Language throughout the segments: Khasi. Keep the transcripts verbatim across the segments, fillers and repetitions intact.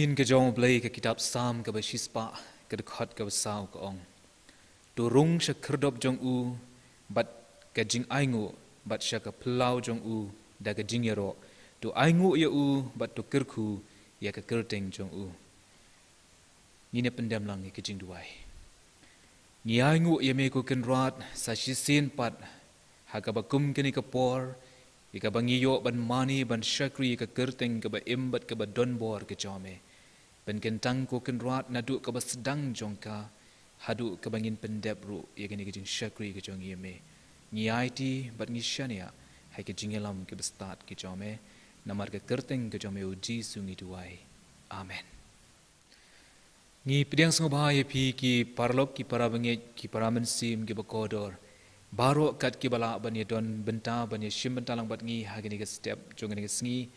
Ktien ka jong U Blei, ka kitab Salm kaba shispah, ka dkhot kaba saw ka ong: To rung sha khyrdop jong u bad ka jingainguh, bad sha ka phyllaw jong u da ka jingïaroh. To ainguh ïa u bad to kyrkhu ïa ka kyrteng jong u. Ngin ïa pyndem lang ïa ka jingduwai. Ngi ainguh ïa me ko Kynrad sa shisien pat, ha kaba kum kane ka por, ïa kaba ngi ïoh ban mane ban shakri ïa ka kyrteng kaba im bad kaba donbor ka jong me. Pynkyntang ko Kynrad naduh kaba sdang jong ka haduh kaba ngin pyndep ruh ïa kane ka jingshakri ka jong ngi ïa me. Ngi aiti bad ngi shaniah ha ka jingïalam kaba stad ka jong me. Namar ka kyrteng ka jong me, U Jisu, ngi duwai. Amen. Ngi pdiang sngewbha ïa phi ki paralok, ki parabangeit, ki paramynsiem, kiba kordor baroh kat kiba lah ban ïadon bynta, ban ïashim bynta lang bad ngi ha kane ka step jong kane ka sngi,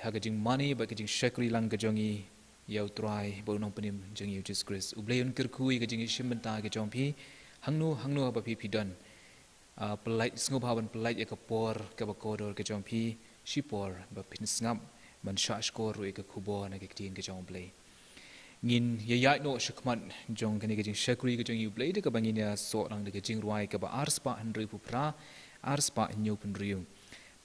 ha ka jingmane bad ka jingshakri lang ka jong ngi ïa U Trai bad U Nongpynim jong ngi, U Jisu Khrist. U Blei un kyrkhu ïa ka jingïashim bynta ka jong phi hangno hangno haba phi phi don. Ah, pyllait, sngewbha ban pyllait ïa ka por kaba kordor ka jong phi, shipor ba phin sngap ban shahshkor ruh ïa ka khubor na ka ktien ka jong U Blei. Ngin ïaid noh shakhmat jong kane ka jingshakri ka jong ngi, U Blei, da kaba ngin ïasoh lang da ka jingrwai kaba arspah hynriewphew phra, arspah hynñiewphew hynriew.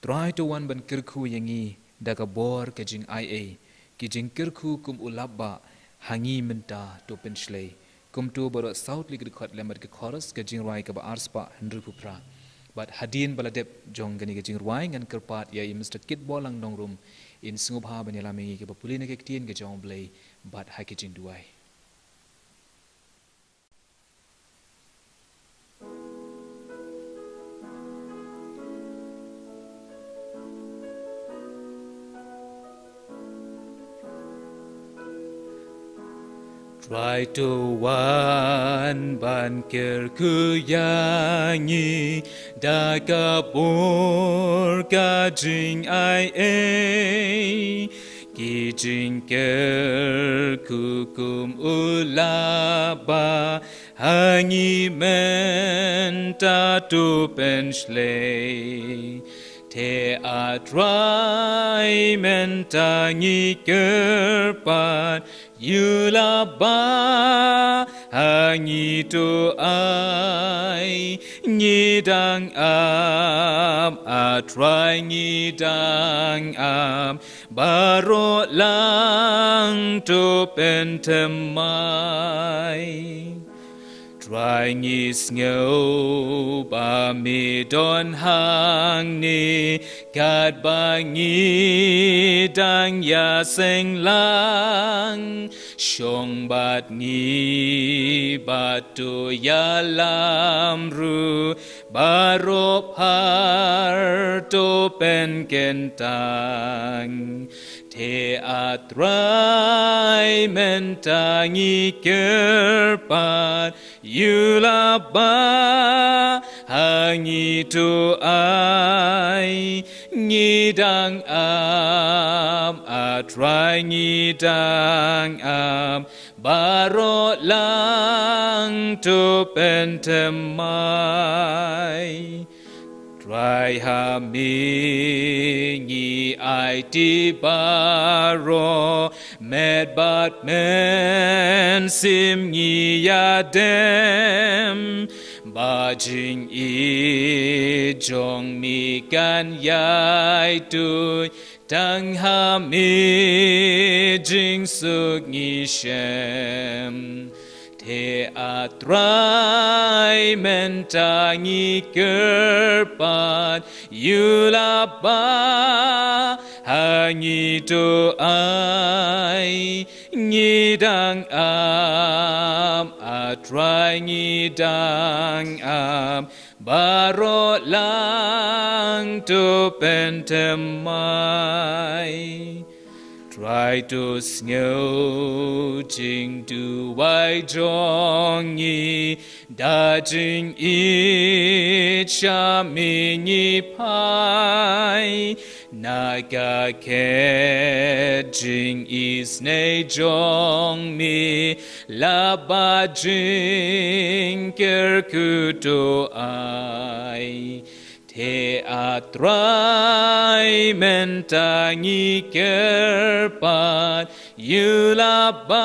Trai to wan ban kyrkhu ïa ngi da ka bor ka jingaiei, ki jingkyrkhu kum u lapbah ha ngi mynta to pynshlei. Kumto baroh saw tylli ki dkhot lem bad ka chorus, ka jingrwai kaba arspah hynriewphew phra. Bad hadien ba la dep jong kane ka jingrwai, ngan kyrpad ïa i Mister Kitborlang Nongrum in sngewbha ban ïalam ïa ngi kiba pule na ka ktien ka jong U Blei bad ha ka jingduwai. Trai to wan ban kyrkhu ïa ngi da ka bor ka jingaiei, ki jingkyrkhu kum u lapbah ha ngi mynta to pynshlei. Te A Trai mynta ngi kyrpad, ïa u lapbah ha ngi to ai, ngi dang ap, A Trai ngi dang ap, baroh lang to pynthymmai. Trai ngi sngew ba me don hangne, katba ngi dang ïaseng lang, shong bad ngi bad to ïalam ruh, baroh phar to pynkyntang. Te A Trai mynta ngi kyrpad, ïa u lapbah ha ngi to ai, ngi dang ap, A Trai ngi dang ap, baroh lang to pynthymmai. Trai ha me ngi aiti baroh, met bad mynsiem ngi ïadem, ba jingïeit jong me kan ïai tuid, tang ha me jingsuk ngi shem. Te A Trai mynta ngi kyrpad, ïa u lapbah ha ngi to ai, ngi dang ap, A Trai ngi dang ap, baroh lang to pynthymmai. Trai to sngew jingduwai jong ngi, da jingïeit sha me ngi phai, na ka khet jingisynei jong me, lapbah jingkyrkhu to ai. Te A Trai mynta ngi kyrpad, Ïulaba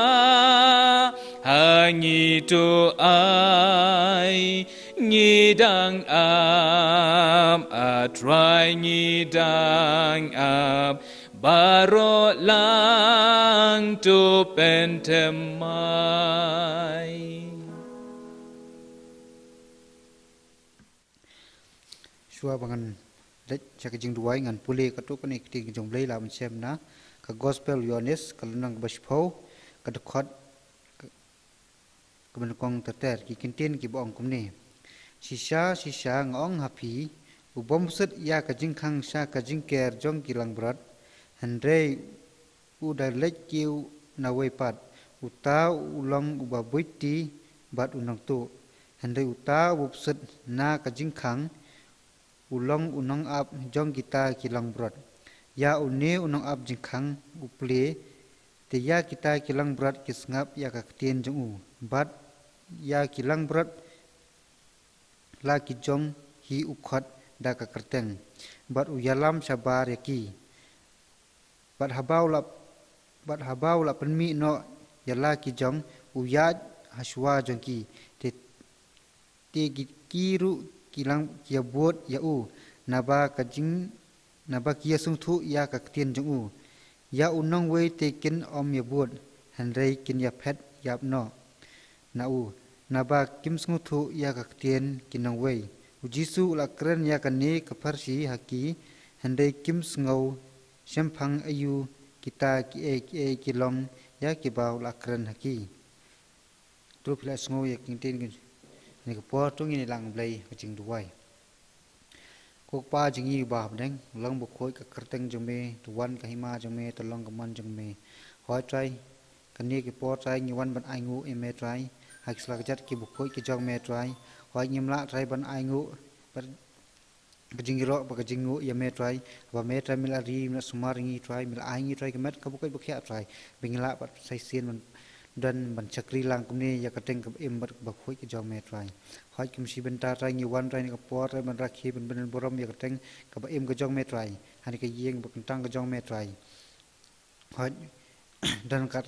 ha ngi to ai ngi dang ap, A Trai ngi dang ap, baroh lang to pynthymmai. Shuwa ba ngan leit sha ka jingduwai, ngan pule katto katne ki ktien ka jong U Blei, la mynsiem na ka Gospel Ïoannis, ka lynnong kaba shiphew, ka dkhot kaba nyngkong ter ter. Ki ktien kiba ong kumne: Shisha shisha nga ong ha phi, u bym sut ïa ka jingkhang sha ka jingker jong ki langbrot, hynrei u da leit kiew nawei pat, uta u long uba buit ti bad u nongtuh. Hynrei uta uba bym sut na ka jingkhang, u long u nongap jong kita ki langbrot. Ïa une u nongap jingkhang u plie te ïa kita ki langbrot ki sngap ïa ka ktien jong u, bad ïa ki langbrot la ki jong hi u khot da ka kyrteng, bad u ïalam shabar ïa ki. Bad haba u la, bad haba u la pynmih noh ïa la ki jong, u ïaid ha shuwa jong ki. Te, te ki, ki ruh ki lang ki ïabud ïa u, naba ka jing, naba ki ïasngewthuh ïa ka ktien jong u. Ïa u nongwei te kin ym ïabud, hynrei kin ïaphet ïap noh na u, naba kim sngewthuh ïa ka ktien ki nongwei. U Jisu u la kren ïa kane ka pharshi ha ki, hynrei kim sngew shemphang aïu kita kiei kiei ki long ïa kiba u la kren ha ki. To phi la sngew ïa ki ktien ki, ha kane ka por to ngin ïa lang Blei ha ka jingduwai. Ko Kpa jong ngi uba ha bneng, long ba khuid ka kyrteng jong me, to wan ka hima jong me, to long ka mon jong me. Hooid Trai, kane ka por Trai ngi wan ban ainguh ïa me Trai ha ki sla ka jait kiba khuid ki jong me Trai. Hooid ngim lah Trai ban ainguh bad ka jingïaroh bad ka jingnguh ïa me Trai. Ba me Trai me la ri, me la sumar ngi Trai, me la ai ngi Trai ka met kaba khuid ba khiah Trai, ba ngi lah bad sa shisien ban don ban shakri lang kumne ïa ka kyrteng kaba im bad kaba khuid ka jong me Trai. Hooid kum shi bynta Trai ngi wan Trai ha kane ka por Trai ban rakhe ban bynta burom ïa ka kyrteng kaba im ka jong me Trai, ha kane ka ïing ba kyntang ka jong me Trai. Hooid don ryngkat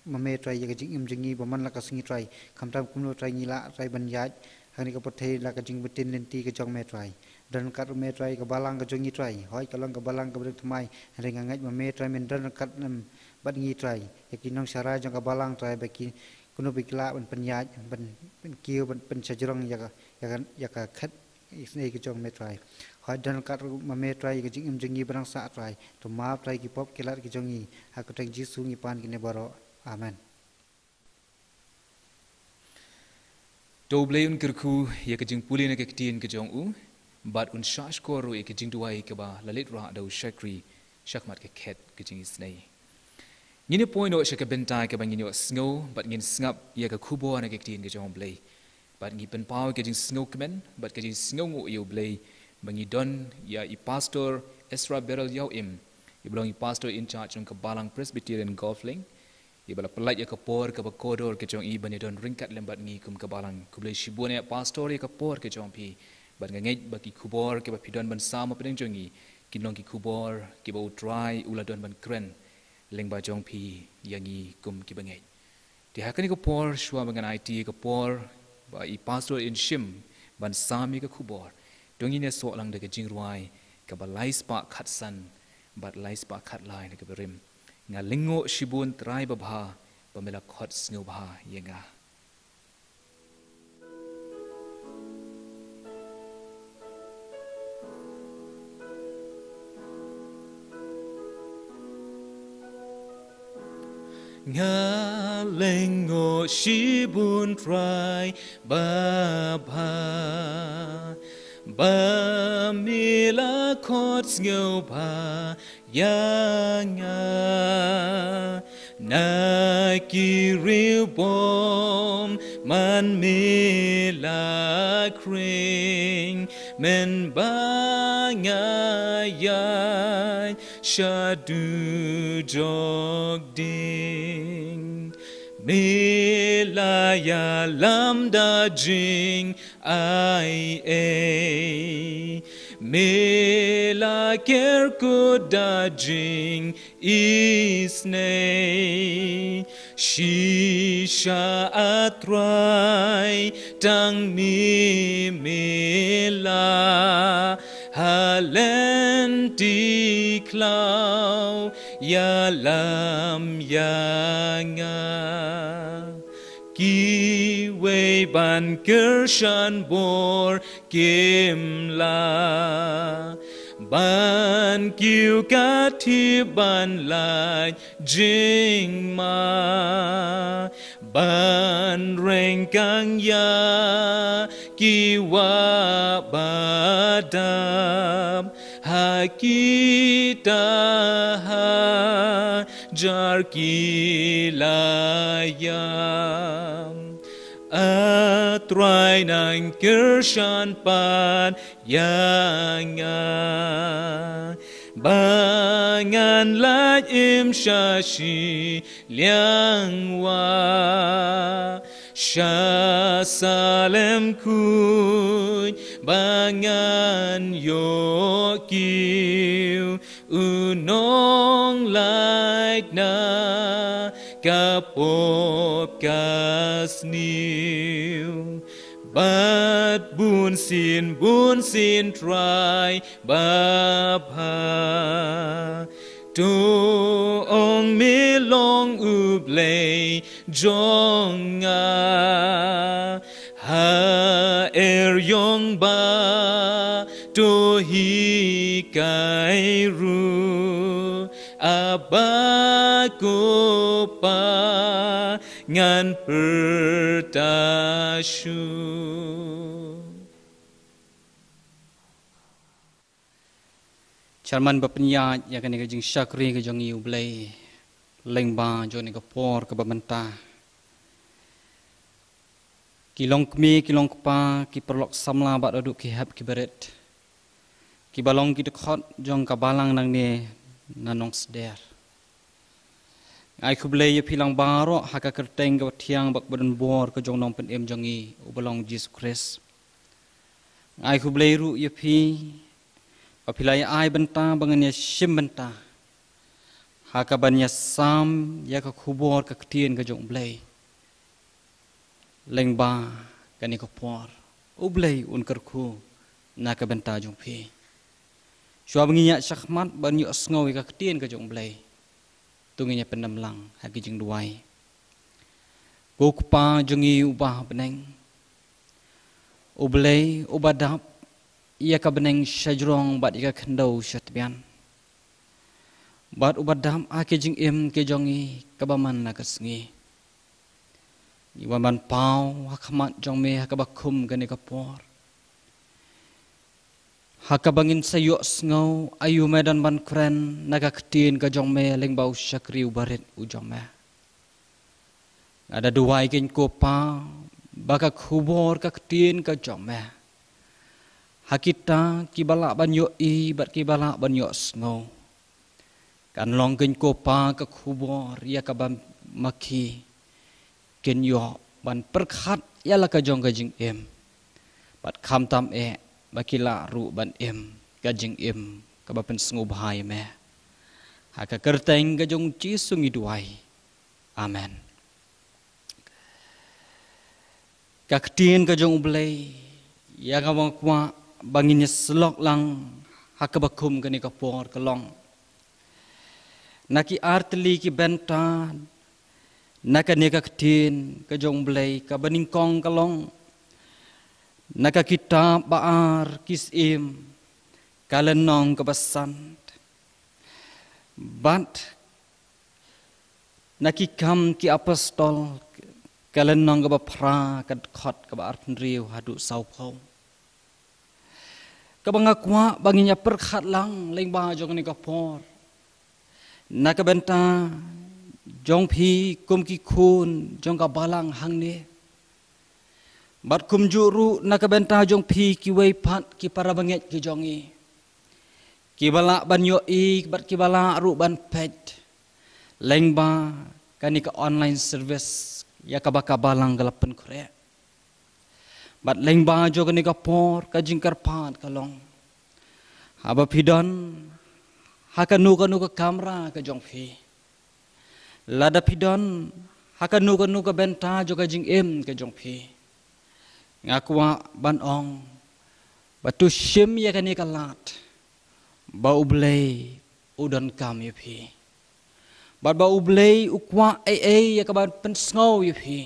ma me Trai ïa ka jingim jong ngi ba man la ka sngi Trai, khamtam kumno Trai ngi lah Trai ban ïaid ha kane ka pyrthei la ka jingbtin lynti ka jong me Trai. Don ryngkat ma me Trai ka balang ka jong ngi Trai, hooid ka long ka balang kaba dang thymmai, hynrei nga ngeit ma me Trai men don ryngkat lem bad ngi Trai, ïa ki nongshakri jong ka balang Trai, ba ki kumno ba ki lah ban pynïaid, ban pynkiew, ban pynshajrong ïa ka, ïa ka, ïa ka khet isynei ka jong me Trai. Hooid don ryngkat ruh ma me Trai ïa ka jingim jong ngi ba dang sah Trai, to map Trai ki pop ki lad ki jong ngi. Ha ka kyrteng Jisu ngi pan kine baroh. Amen. To U Blei un kyrkhu ïa ka jingpule na ka ktien ka jong u, bad un shahshkor ruh ïa ka jingduwai kaba la leit rah da u shakri shakhmat ka khet ka jingisynei. Ngin ïa poi noh sha ka bynta kaba ngin ïohsngew bad ngin sngap ïa ka khubor na ka ktien ka jong U Blei. Bad ngi pynpaw ïa ka jingsngewkmen bad ka jingsngewnguh ïa U Blei ba ngi don ïa i Pastor Ezra Beryl Ïawim, iba long i Pastor in charge jong ka Balang Presbyterian Golf Link, iba la pyllait ïa ka por kaba kordor ka jong i ban ïadon ryngkat lem bad ngi kum ka balang. Khublei shibun ïa Pastor ïa ka por ka jong phi. Bad nga ngeit ba ki khubor kiba phi don ban sam hapdeng jong ngi, kin long ki khubor kiba U Trai u la don ban kren lyngba jong phi ïa ngi kum ki bangeit. Te ha kane ka por shuwa ba ngan aiti ïa ka por ba i Pastor in shim ban sam ïa ka khubor, to ngin ïa soh lang da ka jingrwai kaba lai spah khatsan bad lai spah khatlai na ka barim: Nga lyngngoh shibun Trai babha, ba me la khot sngewbha ïa nga. Nga lyngngoh shibun Trai babha, ba me la khot sngewbha ïa nga. Na ki riewbom man me la khring, mynba nga ïaid sha dujok ding. Me la ïalam da jingai ei, Me la kyrkhu da jingisynei, shisha A Trai, tang me me la ha lynti khlaw ïalam ïa nga. Kiwei ban kyrshan bor kim lah ban kiew ka thiep ban lait jingma, ban rengkang ïa ki wah ba dap ha kita hajar ki la ïam. A Trai, nang kyrshan pat ïa nga ba ngan lait im sha shiliang wah, sha salem khuid ba ngan ïoh kiew u nonglait na ka pop ka sniew. Bad bunsien bunsien, Trai babha, to ong me long U Blei jong nga. Ha er ïong ba to hikai ruh, Abba, ko Pa, ngan pyrta shuh. Sharman ba pynïaid ïa kane ka jingshakri ka jong ngi, U Blei, lyngba jong kane ka por kaba mynta. Ki long kmie, ki long kpa, ki paralok samla bad haduh ki hep ki barit, kiba long ki dkhot jong ka balang nangne na Nongsder. Nga ai khublei ïa phi lang baroh ha ka kyrteng kaba thiang bad kaba don bor ka jong u Nongpynim jong ngi, uba long Jisu Khrist. Nga ai khublei ruh ïa phi ba phi la ïa ai bynta ba ngan ïa shim bynta ha kaban ïa sam ïa ka khubor ka ktien ka jong U Blei lyngba kane ka por. U Blei un kyrkhu na ka bynta jong phi. Shuwa ba ngin ïa shakmat ban ïohsngew ïa ka ktien ka jong U Blei, to ngin ïa pyndem lang ha ki jingduwai. Ko Kpa jong ngi uba ha bneng, U Blei uba dap ïa ka bneng shajrong bad ïa ka khyndew shatbian, bad uba dap ha ki jingim ki jong ngi kaba man la ka sngi. Ngi wan ban paw ha khmat jong me ha kaba kum kane ka por, ha kaba ngin sa ïohsngew aïu me don ban kren na ka ktien ka jong me lyngba u shakri uba rit u jong me. Nga da duwai kein ko Pa ba ka khubor ka ktien ka jong me, ha kita kiba lah ban ïohi bad kiba lah ban ïohsngew, kan long kein ko Pa ka khubor ïa kaba ma ki kin ïoh ban pyrkhat ïa la ka jong ka jingim, bad khamtam eh ba ki lah ruh ban im ka jingim kaba pynsngewbha ïa me. Ha ka kyrteng ka jong U Jisu ngi duwai. Amen. Ka ktien ka jong U Blei ïa kaba nga kwah ba ngin ïa syllok lang ha kaba kum kane ka por ka long na ki artylli ki bynta na kane ka ktien ka jong U Blei. Kaba nyngkong ka long na ka kitab Ba-ar Ki Syiem, ka lynnong kaba san, bad na Ki Kam Ki Apostol, ka lynnong kaba phra, ka dkhot kaba arphew hynriew haduh sawphew. Kaba nga kwah ba ngin ïa pyrkhat lang lyngba jong kane ka por, na ka bynta jong phi kum ki khun jong ka balang hangne, bad kumjuh ruh na ka bynta jong phi kiwei pat ki para bangeit ki jong ngi, kiba lah ban ïohi bad kiba lah ruh ban peit lyngba kane ka online service ïa kaba ka balang ka la pynkhreh. Bad lyngba jong kane ka por, ka jingkyrpad ka long Haba phi don ha kano kano ka kamra ka jong phi, lada phi don ha kano kano ka bynta jong ka jingim ka jong phi, nga kwah ban ong ba to shim ïa kane ka lad ba U Blei u donkam ïa phi, bad ba U Blei u kwah ei ei ïa kaban pynsngew ïa phi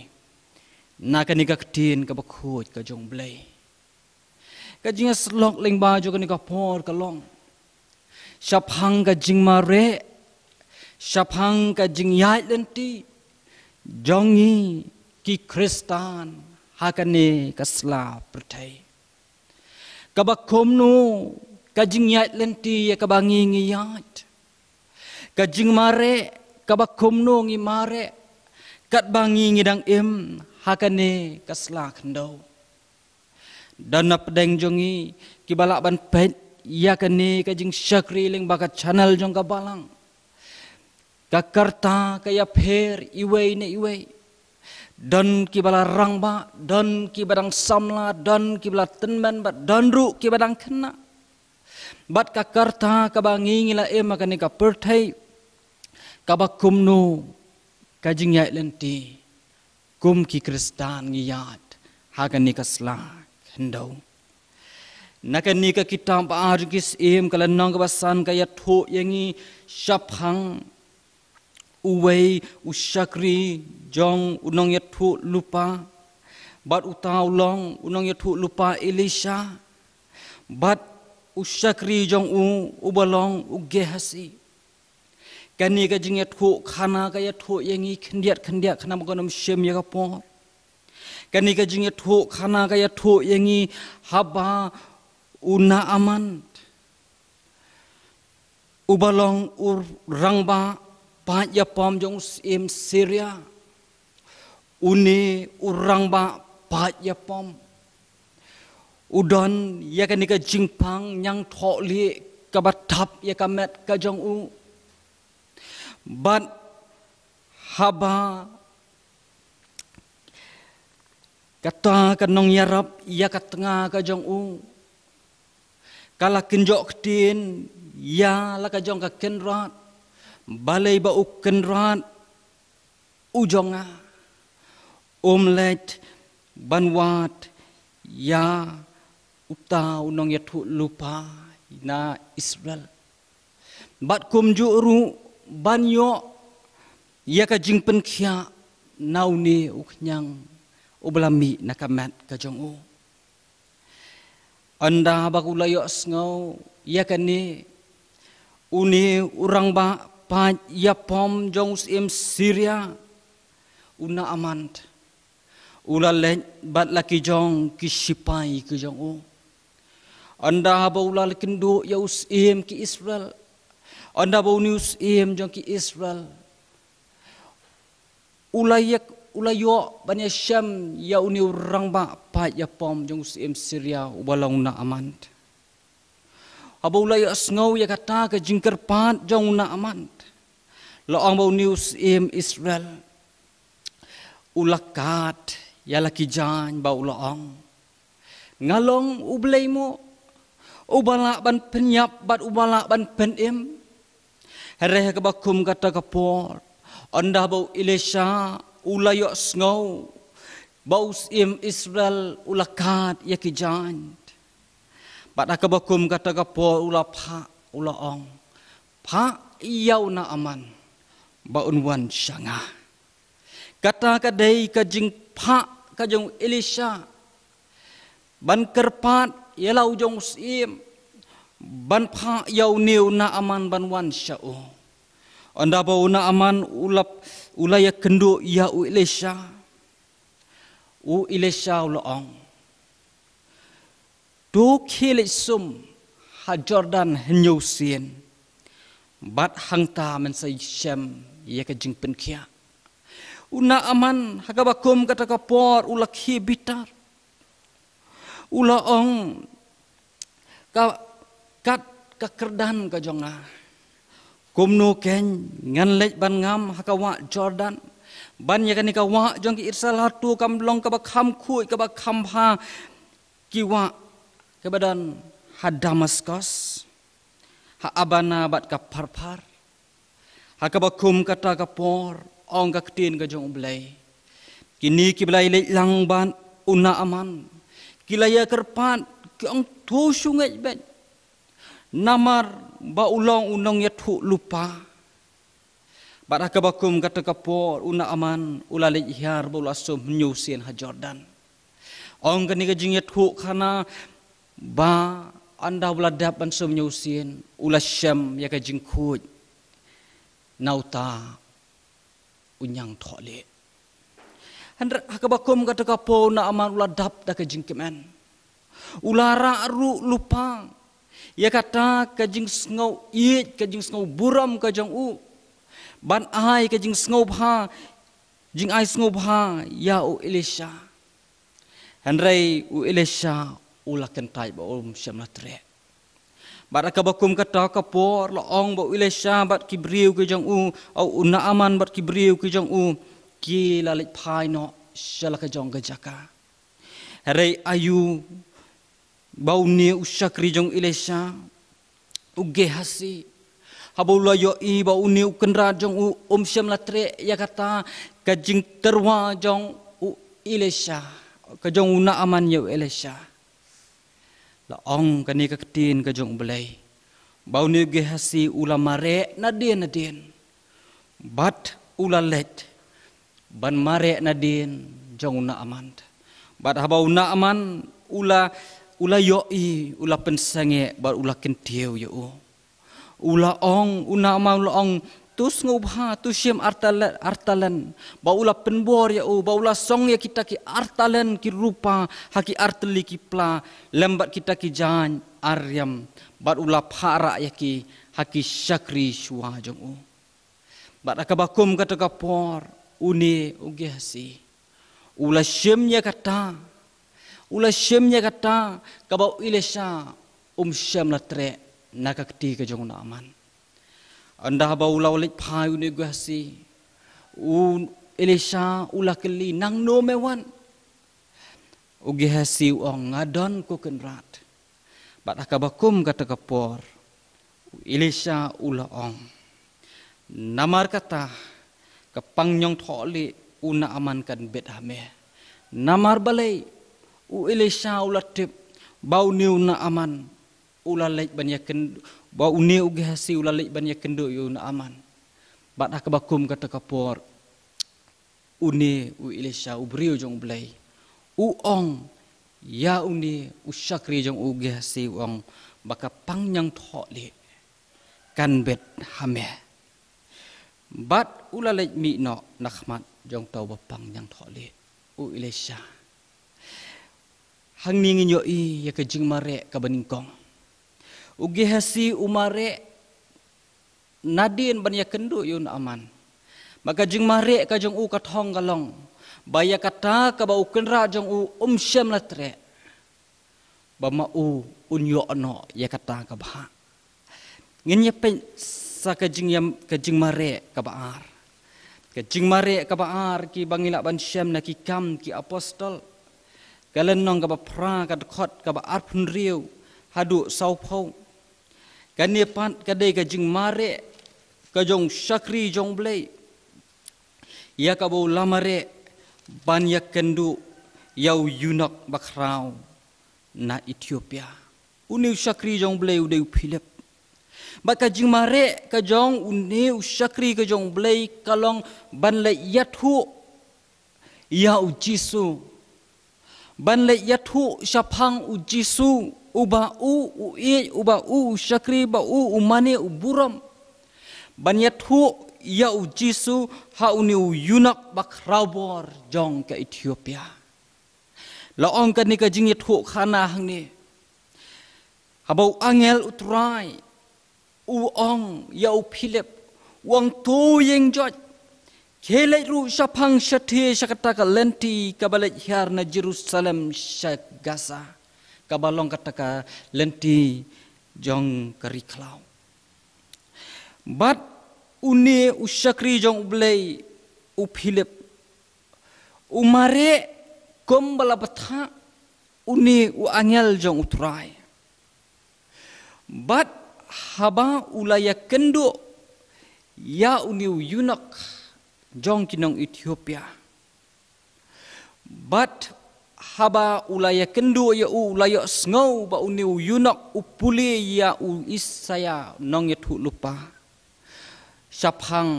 na kane ka ktien kaba khuid ka jong U Blei. Ka jingïasyllok lyngba jong kane ka por ka long shaphang ka jingmareh, shaphang ka jingïaid lynti jong ngi ki Khristan ha kane ka sla pyrthei. Kaba kumno ka jingïaid lynti ïa kaba ngi ngi ïaid, ka jingmareh kaba kumno ngi mareh katba ngi ngi dang im ha kane ka sla khyndew. Don na pdeng jong ngi kiba lah ban peit ïa kane ka jingshakri lyngba ka channel jong ka Balang. Ka karta ka ïapher iwei na iwei. Don kiba la rangbah, don kiba dang samla, don kiba la tymmen, bad don ruh kiba dang khynnah. Bad ka karta kaba ngi ngi la im ha kane ka pyrthei, kaba kumno ka jingïaid lynti kum ki Khristan ngi ïaid ha kane ka sla khyndew. Na kane ka kitab Ba Ar Jong Ki Syiem, ka lynnong kaba san, ka ïathuh ïa ngi shaphang uwei u shakri jong u nongïathuhlypa, bad uta u long u nongïathuhlypa Elisha, bad u shakri jong u uba long u Gehazi. Kane ka jingïathuhkhana ka ïathuh ïa ngi khyndiat khyndiat khnang ba kan ym shim ïa ka por. Kane ka jingïathuhkhana ka ïathuh ïa ngi haba u Naaman, uba long u rangbah paid ïapom jong u syiem Syria, une u rangbah paid ïapom u don ïa kane ka jingpang ñiangthohlieh kaba thap ïa ka met ka jong u. Bad haba kata ka nongïarap ïa ka tnga ka jong u ka la kynjoh ktien ïa la ka jong ka kynrad, balei ba u kynrad u jong nga um leit ban wad ïa uta u nongïathuhlypa na Israel, bad kumjuh ruh ban ïoh ïa ka jingpynkhiah na une u khñiang uba la mih na ka met ka jong u. Ynda ba u la ïohsngew ïa kane, une u rangbah paid ïapom jong u syiem Syria, u Naaman, u la leit bad la ki jong ki shipai ki jong u. Ynda ba u la kynduh ïa u syiem ki Israel, ynda ba une u syiem jong ki Israel u la ïa, u la ïoh ban ïashem ïa une u rangbah paid ïapom jong u syiem Syria uba long u Naaman. Haba u la ïohsngew ïa kata ka jingkyrpad jong u Naaman, la ong ba une u syiem Israel u la kad ïa la ki jaiñ ba u la ong, nga long U Blei mo, uba lah ban pynïap bad uba lah ban pynim? Hynrei ha kaba kum kata ka por, ynda ba u Elisha u la ïohsngew ba u syiem Israel u la kad ïa ki jaiñ, bad ha kaba kum kata ka por u la phah, u la ong, phah ïa u Naaman ba un wan sha nga. Kata ka dei ka jingphah ka jong u Elisha ban kyrpad ïa la u jong u syiem ban phah ïa une u Naaman ban wan sha u. Ynda ba u Naaman u la, u la ïakynduh ïa u Elisha, u Elisha u la ong, to khie leit sum ha Jordan hynñiew sien, bad hangta men sa shem ïa ka jingpynkhiah. U Naaman ha kaba kum kata ka por u la khie bitar, u la ong, ka, kat ka kyrdan ka jong nga, kumno kein ngan leit ban ngam ha ka wah Jordan? Ban ïa kane ka wah jong ki Israel hato kam long kaba kham khuid kaba kham bha ki wah kiba don ha Damaskus? ha Abana bad ka Pharphar. Ha kaba kum kata ka por, ong ka ktien ka jong U Blei, kine kiba la ïaleit lang bad u Naaman ki la ïakyrpad, ki ong, to shu ngeit beit, namar ba u long u nongïathuhlypa. Bad ha kaba kum kata ka por u Naaman u la leit hiar ba u la sum hynñiew sien ha Jordan. Ong kane ka jingïathuhkhana ba ynda u la dep ban sum hynñiew sien, u la shem ïa ka jingkhuid na uta u ñiangthohlieh. Hynrei ha kaba kum kata ka por u Naaman u la dap da ka jingkmen. U la rah ruh lypa ïa kata ka jingsngew ïeit, ka jingsngew burom ka jong u, ban ai ka jingsngewbha, jingai sngewbha ïa u Elisha. Hynrei u Elisha u la kyntait bad um shym la treh. Bad ha kaba kum kata ka por la ong ba u Elisha bad ki briew ki jong u, u Naaman bad ki briew ki jong u, ki la leit phai noh sha la ka jong ka jaka. Hynrei aïu ba une u shakri jong u Elisha, u Gehazi, haba u la ïohi ba une u kynrad jong u um shym la treh ïa kata ka jingtyrwa jong u Elisha, ka jong u Naaman ïa u Elisha, la ong kane ka ktien ka jong U Blei, ba une u Gehazi u la mareh nadien nadien, bad u la leit ban mareh nadien jong u Naaman. Bad haba u Naaman u la, u la ïohi, u la pynsangeh bad u la kyntiew ïa u. U la ong, u Naaman u la ong, to sngewbha, to shim ar talen, ar talen. Bad u la pynbor ïa u, bad u la song ïa kita ki ar talen ki rupa ha ki ar tylli ki pla, lem bad kita ki jaiñ ar riam, bad u la phah rah ïa ki ha ki shakri shuwa jong u. Bad ha kaba kum kata ka por, une u Gehazi u la shim ïa kata, u la shim ïa kata kaba u Elisha um shym la treh na ka kti ka jong u Naaman. Ynda haba u la leit phai une u Gehazi, u Elisha u la kylli, nangno me wan? U Gehazi u ong, nga don ko kynrad. Bad ha kaba kum kata ka por, u Elisha u la ong, namar kata ka pang ñiangthohlieh u Naaman kan bit ha me. Namar balei? U Elisha u la tip ba une u Naaman u la leit ban ïakynduh, ba une u Gehazi u la leit ban ïakynduh ïa u Naaman. Bad ha kaba kum kata ka por, une u Elisha, u briew jong U Blei, u ong ïa une u shakri jong u Gehazi, u ong, ba ka pang ñiangthohlieh kan bit ha me. Bad u la leit mih noh na khmat jong uta uba pang ñiangthohlieh, u Elisha. Hangne ngin ïohi ïa ka jingmareh kaba nyngkong. U Gehazi u mareh nadien ban ïakynduh ïa u Naaman. Bad ka jingmareh ka jong u ka thong ka long ba ïa kata kaba u kynrad jong u um shym la treh, ba ma u un ïoh noh ïa kata ka bhah. Ngin ïa peit sa ka jingïam, ka jingmareh kaba ar. Ka jingmareh kaba ar kiba ngi lah ban shem na Ki Kam ki Apostol, ka lynnong kaba phra, ka dkhot kaba arphew hynriew haduh sawphew. Kane pat ka dei ka jingmareh ka jong u shakri jong U Blei ïa kaba u la mareh ban ïakynduh ïa u eunuch bakhraw na Ethiopia. Une u shakri jong U Blei u dei u Philip. Bad ka jingmareh ka jong une u shakri ka jong U Blei ka long ban leit ïathuh ïa u Jisu, ban leit ïathuh shaphang u Jisu, uba u u ïeit, uba u u shakri, ba u u mane u burom. Ban ïathuh ïa u Jisu ha une u eunuch bakhraw bor jong ka Ethiopia. La ong kane ka jingïathuhkhana hangne, haba u angel U Trai u ong ïa u Philip, u ong, to ïeng joit, khie leit ruh shaphang shathie sha kata ka lynti kaba leit hiar na Jerusalem sha Gaza, kaba long kata ka lynti jong ka ri khlaw. Bad une u shakri jong U Blei, u Philip, u mareh kumba la batai une u angel jong U Trai. Bad Haba u la ïakynduh ïa une u eunuch jong ki nong Ethiopia, bad haba u la ïakynduh ïa u, u la ïohsngew ba une u eunuch u pule ïa u Isaïah nongïathuhlypa shaphang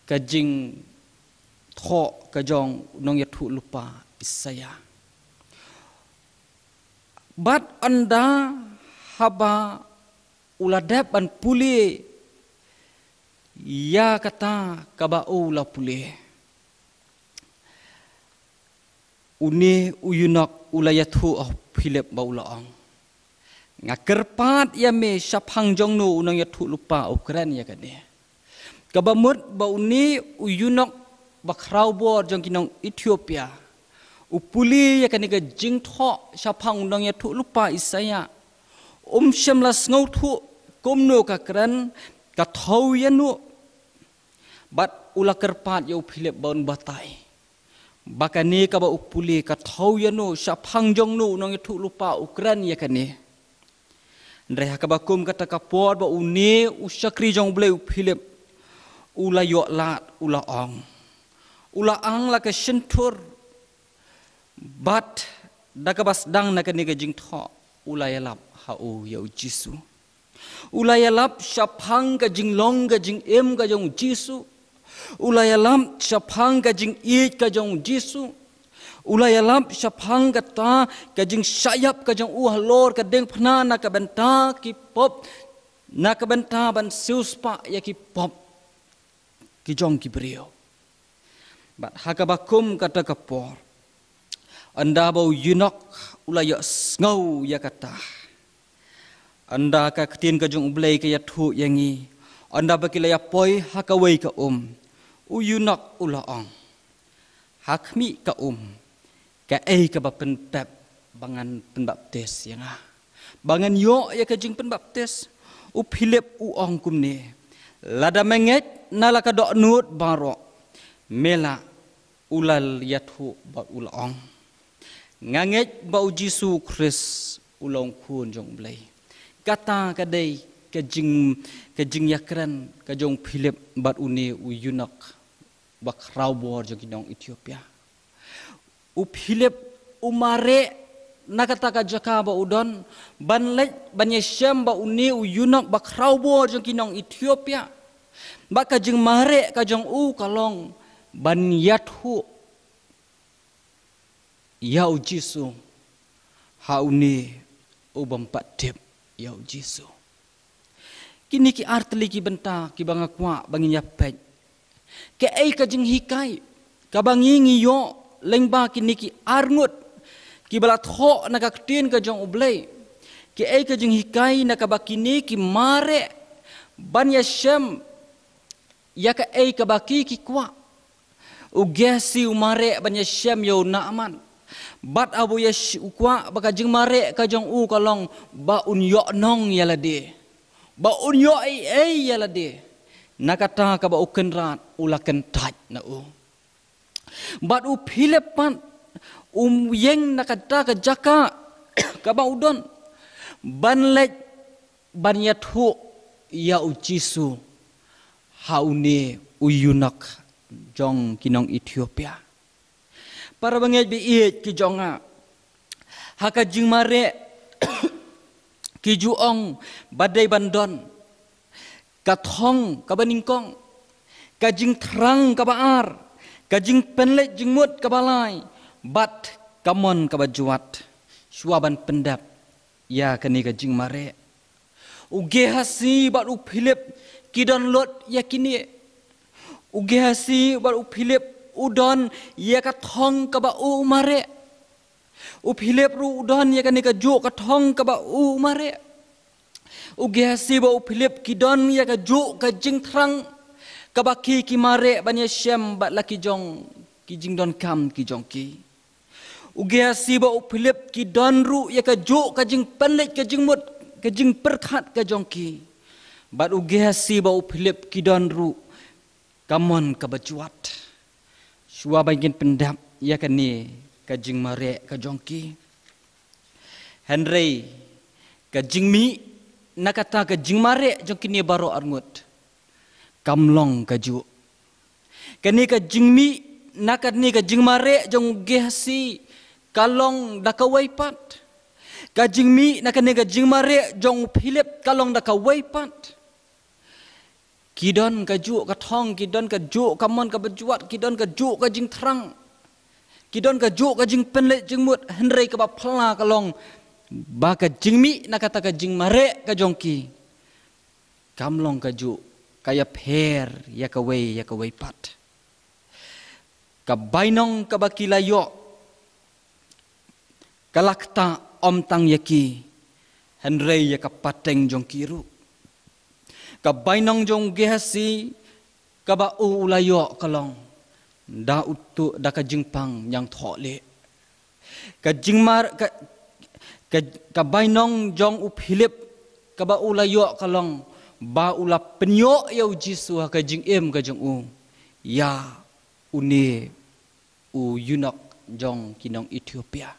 ka jingthoh ka jong u nongïathuhlypa Isaïah. Bad ynda haba u la dep ban pule ïa kata kaba u la pule, une u eunuch u la ïathuh ha u Philip ba u la ong, nga kyrpad ïa me, shaphang jong no u nongïathuhlypa u kren ïa kane? Kaba mut ba une u eunuch bakhrawbor jong ki nong Ethiopia u pule ïa kane ka jingthoh shaphang u nongïathuhlypa Isaïah, um shym la sngewthuh kumno ka kren, ka thew ïano. Bad u la kyrpad ïa u Philip ba un batai ba kane kaba u pule ka thew ïano, shaphang jong no u nongïathuhlypa u kren ïa kane. Hynrei ha kaba kum kata ka por ba une u shakri jong U Blei u Philip u la ïoh lad, u la ong, u la ang la ka shyntur, bad da kaba sdang na kane ka jingthoh u la ïalap ha u ïa u Jisu. U la ïalap shaphang ka jinglong ka jingim ka jong u Jisu. U la ïalap shaphang ka jingïeit ka jong u Jisu. U la ïalap shaphang kata ka jingshah ïap ka jong u halor ka diengphna na ka bynta ki pop, na ka bynta ban siewspah ïa ki pop ki jong ki briew. Bad ha kaba kum kata ka por, ynda ba u eunuch u la ïohsngew ïa kata, ynda ka ktien ka jong U Blei ka ïathuh ïa ngi, ynda ba ki la ïapoi ha kawei ka um, u eunuch u la ong ha khmih ka um, kaei kaba pynpep ba ngan pynbaptis ïa nga, ba ngan ïoh ïa ka jingpynbaptis? U Philip u ong kumne, lada me ngeit na la ka dohnud baroh, me lah. U la ïathuh bad u la ong, nga ngeit ba u Jisu u Khrist u long u Khun jong U Blei. Kata ka dei ka jing, ka jingïakren ka jong u Philip bad une u eunuch bakhrawbor jong ki nong Ethiopia. U Philip u mareh na kata ka jaka ba u don, ban leit ban ïashem bad une u eunuch bakhrawbor jong ki nong Ethiopia. Bad ka jingmareh ka jong u ka long ban ïathuh ïa u Jisu ha une u bym pat tip ïa u Jisu. Kine ki artylli ki bynta kiba nga kwah ba ngin ïapeit. Kaei ka jinghikai kaba ngi ngi ïoh lyngba kine ki arngut kiba la thoh na ka ktien ka jong U Blei? Kaei ka jinghikai na kaba kine ki mareh ban ïashem ïa kaei kaba ki ki kwah? U Gehasi u mareh ban ïashem ïa u Naaman. Bad haba u ïa sh-, u kwah ba ka jingmareh ka jong u ka long ba un ïoh nong ïa lade, ba un ïoh ei ei ïa lade. Na kata kaba u Kynrad u la kyntait na u. Bad u Philip pat um ïeng na kata ka jaka kaba u don ban leit ban ïathuh ïa u Jisu ha une u eunuch jong ki nong Ethiopia. Para bangeit ba ïeit ki jong nga, ha ka jingmareh ki ju ong ba dei ban don ka thong kaba nyngkong, ka jingthrang kaba ar, ka jingpynleit jingmut kaba lai, bad ka mon kaba jwat. Shuwa ban pyndep ïa kane ka jingmareh, u Gehasi bad u Philip ki don lut ïa kine. U Gehasi bad u Philip u don ïa ka thong kaba u mareh. U Philip ruh u don ïa kane kajuh ka thong kaba u mareh. U Gehasi bad u Philip ki don ïa kajuh ka jingthrang kaba ki ki mareh ban ïashem bad la ki jong ki jingdonkam ki jong ki. U Gehasi bad u Philip ki don ruh ïa kajuh ka jingpynleit ka jingmut, ka jingpyrkhat ka jong ki. Bad u Gehasi bad u Philip ki don ruh ka mon kaba jwat. Shuwa ban kin pyndep ïa kane ka jingmareh ka jong ki, hynrei ka jingmih na kata ka jingmareh jong kine baroh arngut kam long kajuh. Kane ka jingmih na kane ka jingmareh jong u Gehasi ka long da kawei pat. Ka jingmih na kane ka jingmareh jong u Philip ka long da kawei pat. Ki don kajuh ka thong, ki don kajuh ka mon kaba jwat, ki don kajuh ka jingthrang, ki don kajuh ka jingpynleit jingmut, hynrei kaba phylla ka long ba ka jingmih na kata ka jingmareh ka jong ki kam long kajuh, ka ïapher ïa kawei ïa kawei pat. Ka bainong kaba ki la ïoh ka la ktah ym tang ïa ki, hynrei ïa ka pateng jong ki ruh. Ka bainong jong u Gehasi kaba u u la ïoh ka long da u tuh da ka jingpang ñiangthohlieh. Ka jingmar ka, ka, ka bainong jong u Philip kaba u la ïoh ka long ba u la pynïoh ïa u Jisu ha ka jingim ka jong u ïa une u eunuch jong ki nong Ethiopia.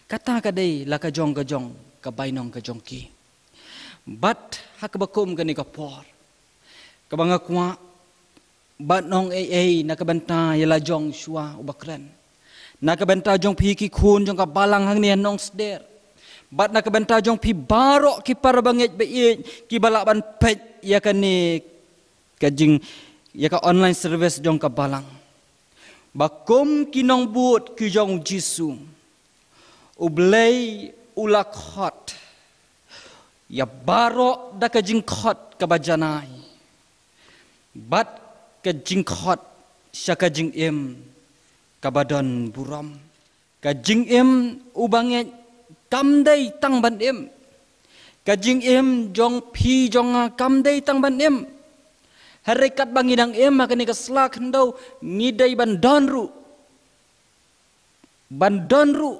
Kata ka dei la ka jong ka jong ka bainong ka jong ki. Bad ha kaba kum kane ka por, kaba nga kwah ban ong ei ei na ka bynta ïa la jong shuwa uba kren, na ka bynta jong phi ki khun jong ka balang hangne ha Nongsder, bad na ka bynta jong phi baroh ki para bangeit ba ïeit kiba lah ban peit ïa kane ka jing, ïa ka online service jong ka balang. Ba kum ki nongbud ki jong u Jisu, U Blei u la khot ïa baroh da ka jingkhot kaba janai bad ka jingkhot sha ka jingim kaba don burom. Ka jingim u bangeit kam dei tang ban im. Ka jingim jong phi jong nga kam dei tang ban im. Hynrei katba ngi dang im ha kane ka sla khyndew, ngi dei ban don ruh, ban don ruh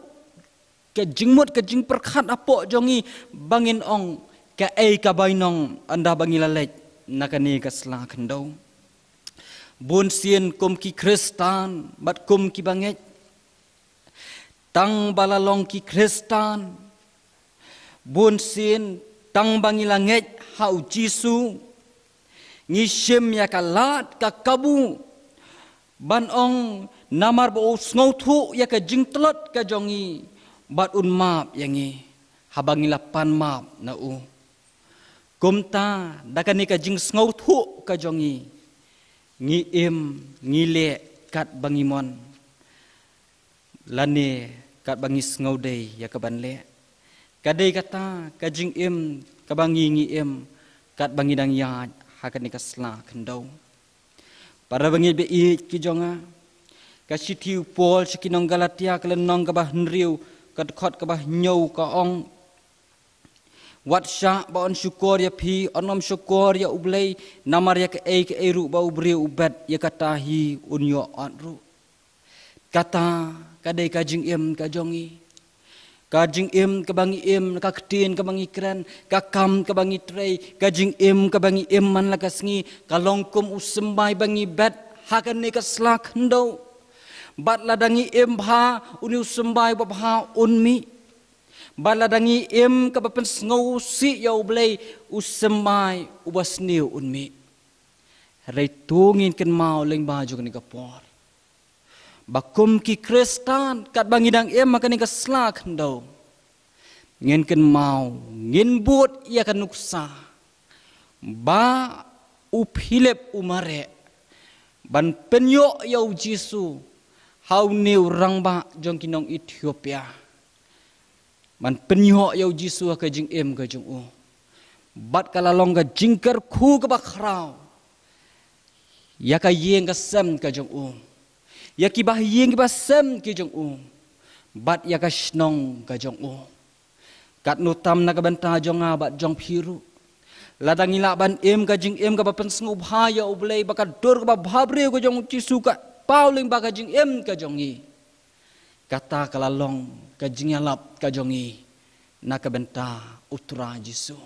ka jingmut ka jingpyrkhat hapoh jong ngi ba ngin ong kaei ka bainong ynda ba ngi la leit na kane ka sla khyndew. Bun sien kum ki Khristan bad kum ki bangeit, tang ba la long ki Khristan, bun sien tang ba ngi la ngeit ha u Jisu, ngi shim ïa ka lad ka kabu ban ong namar ba u sngewthuh ïa ka jingtlot ka jong ngi bad un map ïa ngi haba ngi la pan map na u. Kumta da kane ka jingsngewthuh ka jong ngi, ngi im, ngi leh katba ngi mon, lane katba ngi sngewdei ïa ka ban leh. Ka dei kata ka jingim kaba ngi ngi im katba ngi dang ïaid ha kane ka sla khyndew. Para bangeit ba ïeit ki jong nga, ka shithi u Paul sha ki nong Galatia ka lynnong kaba hynriew, ka dkhot kaba hynñiew ka ong, wat shah ba yn shukor ïa phi, yn ym shukor ïa U Blei namar ïa kaei kaei ruh ba u briew u bet, ïa kata hi un ïoh ot ruh. Kata ka dei ka jingim ka jong ngi. Ka jingim kaba ngi im, ka ktien kaba ngi kren, ka kam kaba ngi trei, ka jingim kaba ngi im man la ka sngi ka long kum u symbai ba ngi bet ha kane ka sla khyndew. Bad lada ngi im bha, une u symbai uba bha un mih. Bad lada ngi im kaba pynsngewsih ïa U Blei, u symbai uba sniew un mih. Hynrei to ngin kynmaw lyngba jong kane ka por ba kum ki Khristan katba ngi dang im ha kane ka sla khyndew, ngin kynmaw, ngin bud ïa ka nuksa ba u Philip u mareh ban pynïoh ïa u Jisu ha une u rangbah jong ki nong Ethiopia, ban pynïoh ïa u Jisu ha ka jingim ka jong u. Bad ka la long ka jingkyrkhu kaba khraw ïa ka ïing ka sem ka jong u, ïa ki bahaïing ki bahasem ki jong u, bad ïa ka shnong ka jong u. Katno tam na ka bynta jong nga bad jong phi ruh. Lada ngi lah ban im ka jingim kaba pynsngewbha ïa U Blei, ba ka dur kaba bhabriew ka jong u Jisu ka paw lyngba ka jingim ka jong ngi, kata ka la long ka jingïalap ka jong ngi na ka bynta u Trai Jisu.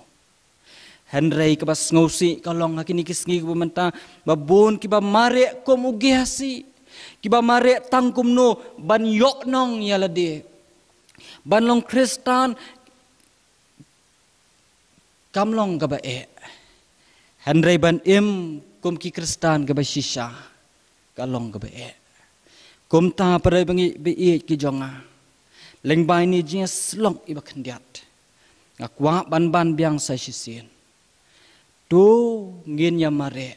Hynrei kaba sngewsih ka long ha kine ki sngi kiba mynta, ba bun kiba mareh kum u Gehasi, kiba mareh tang kumno ban ïoh nong ïa lade, ban long Khristan, kam long kaba eh. Hynrei ban im kum ki Khristan kaba shisha ka long kaba eh. Kumta para bangeit ba ïeit ki jong nga, lyngba ine i jingïasyllok iba khyndiat, nga kwah ban ban biang sa shisien. To ngin ïa mareh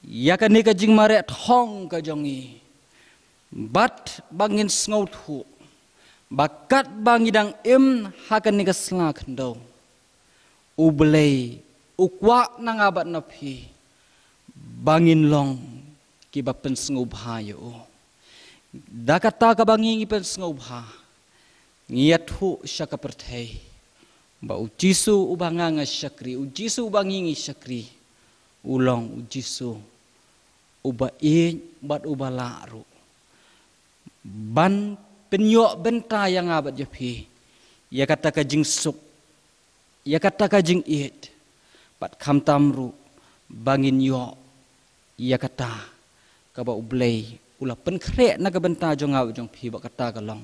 ïa kane ka jingmareh thong ka jong ngi, bad ba ngin sngewthuh ba katba ngi dang im ha kane ka sla khyndew, U Blei u kwah na nga bad na phi ba ngin long kiba pynsngewbha ïa u. Da kata kaba ngi ngi pynsngewbha, ngi ïathuh sha ka pyrthei ba U Jisu uba nga nga shakri, U Jisu uba ngi ngi shakri, u long U Jisu uba ïeit bad uba lah ruh ban pynïoh bynta ïa nga bad ïa phi ïa kata ka jingsuk, ïa kata ka jingïeit, bad khamtam ruh ba ngin ïoh ïa kata kaba U Blei u la pynkhreh na ka bynta jong nga bad jong phi, bad kata ka long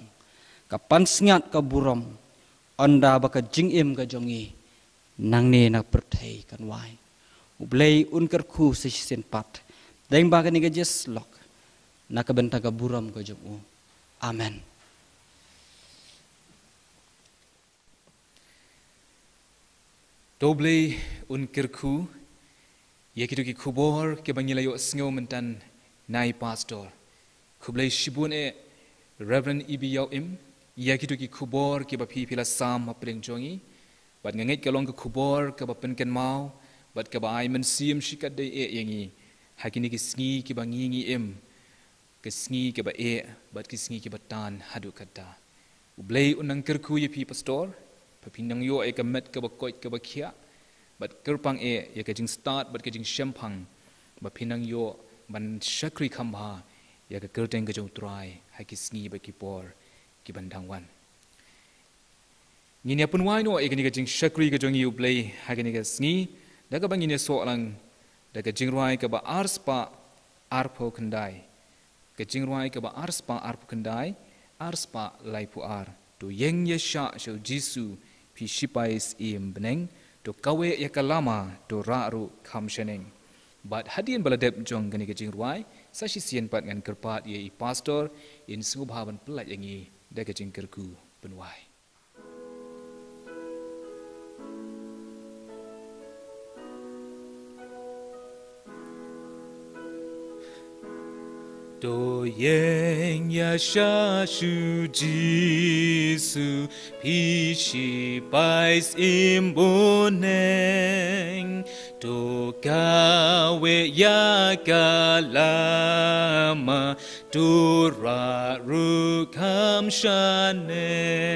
ka pansngiat ka burom, ynda ba ka jingim ka jong ngi nangne na pyrthei kan wai. U Blei un kyrkhu sa shisien pat dang ba kane ka jingïasyllok na ka bynta ka burom ka jong u. Amen. To U Blei un kyrkhu ïa kito ki khubor kiba ngi la ïohsngew mynta na i pastor. Khublei shibun eh Reverend Ibi Ïawim ïa kito ki khubor kiba phi phi la sam hapdeng jong ngi. Bad nga ngeit ka long ka khubor kaba pynkynmaw bad kaba ai mynsiem shikatdei eh ïa ngi ha kine ki sngi kiba ngi ngi im, ki sngi kiba eh bad ki sngi kiba tan haduh katta. U Blei un nang kyrkhu ïa phi pastor, ba phin nang ïoh ïa ka met kaba koit kaba khiah, bad kyrpang eh ïa ka jingstad bad ka jingshemphang ba phin nang ïoh ban shakri kham bha ïa ka kyrteng ka jong U Trai ha ki sngi bad ki por kiban dang wan. Ngin ïa pynwai noh ïa kane ka jingshakri ka jong ngi ïa U Blei ha kane ka sngi da kaba ngin ïasoh lang da ka jingrwai kaba arspah arphew khyndai. Ka jingrwai kaba arspah arphew khyndai, arspah laiphew ar. To ïeng ïashah sha U Jisu, phi sipai syiem bneng, to kaweh ïa ka lama, to rah ruh kham shaneng. Bad hadien ba la dep jong kane ka jingrwai, sa shisien pat ngan kyrpad ïa i pastor in sngewbha ban pyllait ïa ngi da ka jingkyrkhu pynwai. To ïeng ïashah sha U Jisu, phi sipai syiem bneng, to kaweh ïa ka lama, to rah ruh kham shaneng.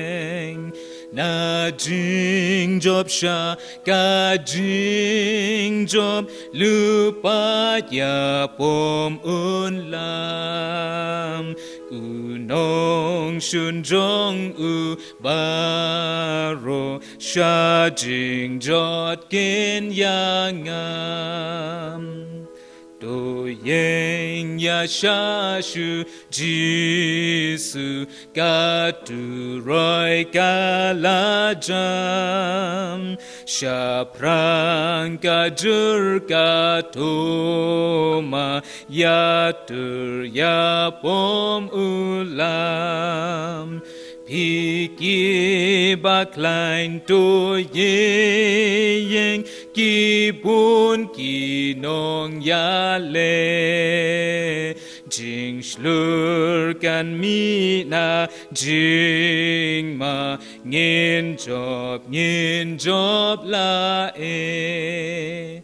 Na jingjop sha ka jingjop, lypa ïapom un lam. U nongshun jong u baroh sha jingjot kin ïangam. To ïeng ïashah sha U Jisu, ka turoi ka la jam. Shaphrang ka jur ka thma, ïatur ïapom u lam. Phi kiba khlaiñ, to ïeng, ki bun ki nongïaleh. Jingshlur kan mih na jingma, ngin jop, ngin jop la eh.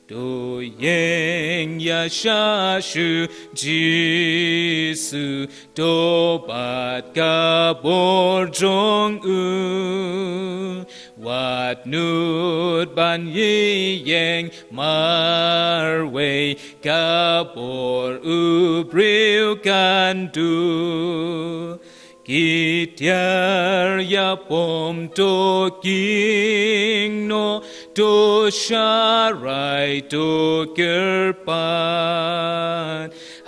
To ïeng ïashah sha U Jisu, to bat ka bor jong u. Wat nud ban ïeng marwei, ka bor u briew kan duh. Ki tiar ïapom, to kieng noh, to sharai, to kyrpad.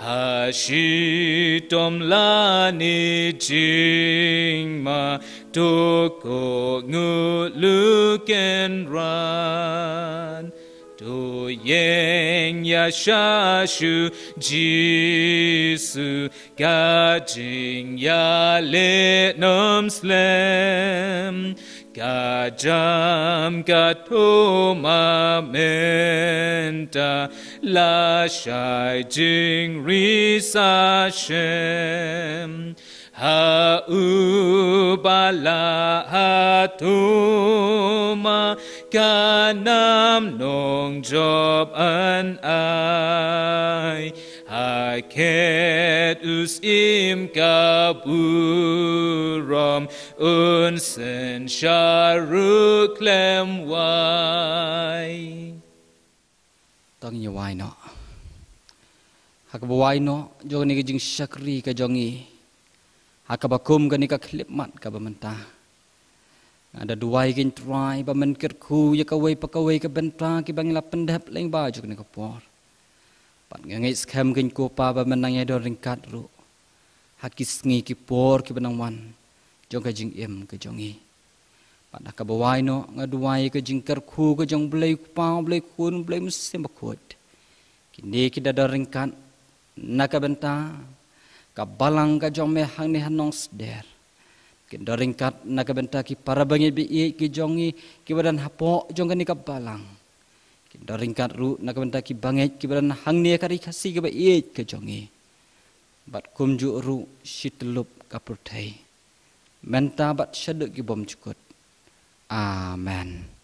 Ha shitom lane jingma, to ko ngut lukun ran. To ïeng ïa sha shuh Jisu, ka jingïaleh nym slem. Ka jam ka thoma mynta, lashai jingri sa shem. Ha u ba la ha thoma, ka nam nongjop yn ai. Ha khet u Syiem ka burom, un synshar ruh khlem wai. To ngin ïa wai noh. Ha kaba wai noh jong kane ka jingshakri ka jong ngi, ha kaba kum kane ka khyllipmat kaba mynta, nga da duwai, ko Trai, ba men kyrkhu ïa kawei pa kawei ka bynta kiba ngi la pyndep lyngba jong kane ka por. Bad nga ngeit skhem, ko Pa, ba men nang ïa don ryngkat ruh ha ki sngi ki por kiba nang wan jong ka jingim ka jong ngi. Bad ha kaba wai noh, nga duwai ka jingkyrkhu ka jong Blei Kpa, Blei Khun, Blei Mynsiem Bakhuid. Kine ki da don ryngkat na ka bynta ka balang ka jong me hangne ha Nongsder. Kin don ryngkat na ka bynta ki para bangeit ba ïeit ki jong ngi kiba don hapoh jong kane ka balang. Kin don ryngkat ruh na ka bynta ki bangeit kiba don hangne ka ri Khasi kaba ïeit ka jong ngi. Bad kumjuh ruh shi tyllup ka pyrthei, mynta bad shaduh ki bymjukut. Amen.